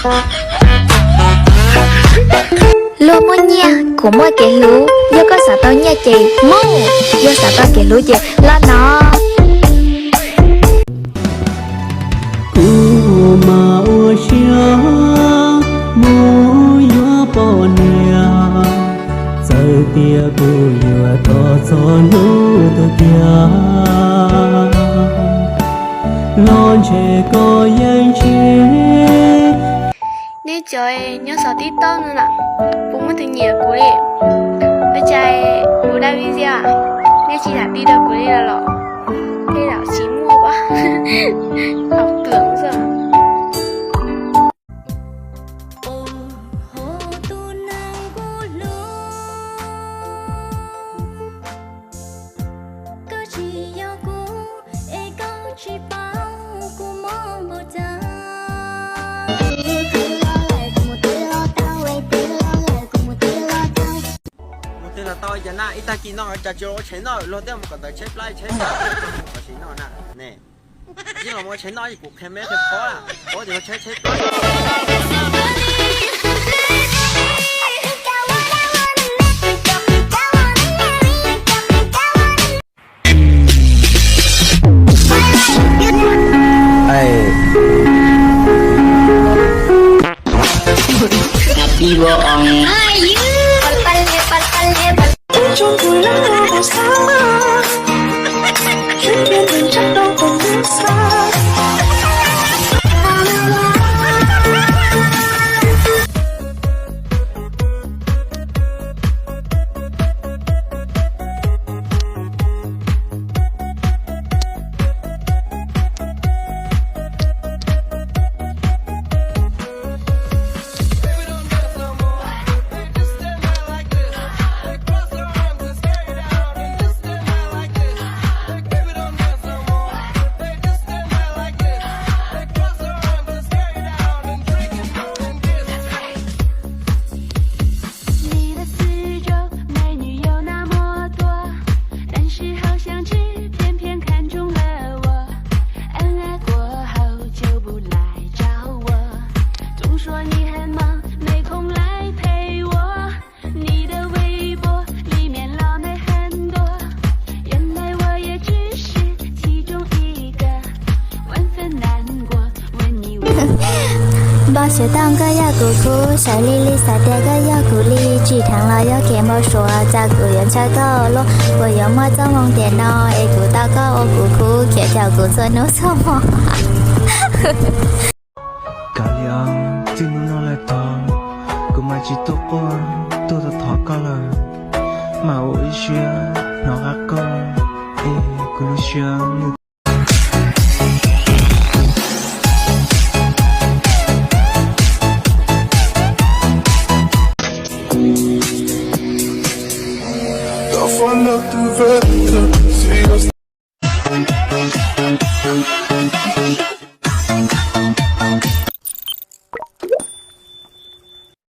Luag muaj nyiaj, kuv muaj kev hlub, yog koj xav tau nyiaj ces mus, yog xav tau kev hlub ces los no. Kuv mas ua siab mus yuav poj niam, txawm tias kuv yuav tos txog hnub twg tiag los ntshe koj yeej tsis. Nej cov nyob saum TikTok no na, puas muaj tus nyiam kuv li? Ua cas kuv da video, nej tsis tham pib rau kuv li los? Tej zaum tsis muaj, haus pwm xwb. Mus twg los tau, yog na ib tag kis no cas tsis ua tsheb noj, luag tej mus kom ntawd tsheb plab tsheb plab, kom sim noj na ne. Yeej los ua tsheb noj, kuv qhia meb qhia phob, phob tias ua tsheb tsheb plab. Npau suav tau koj yog kuv khub, sawv li li xav tias koj yog kuv li, tsim dheev los yog kev npau suav, cas kuv yuav ntshaw koj luaj, kuv yuav muaj txoj hmoo tiam no, es kuv tau koj ua kuv khub, khiav caum kuv txhua hnub txhua hmo. Kav liam, txij hnub no lawm tod, kuv mam tsis tuaj quaj tuaj thov koj lawm, mam ua ib siab hnov qab koj, es kuv lub siab nws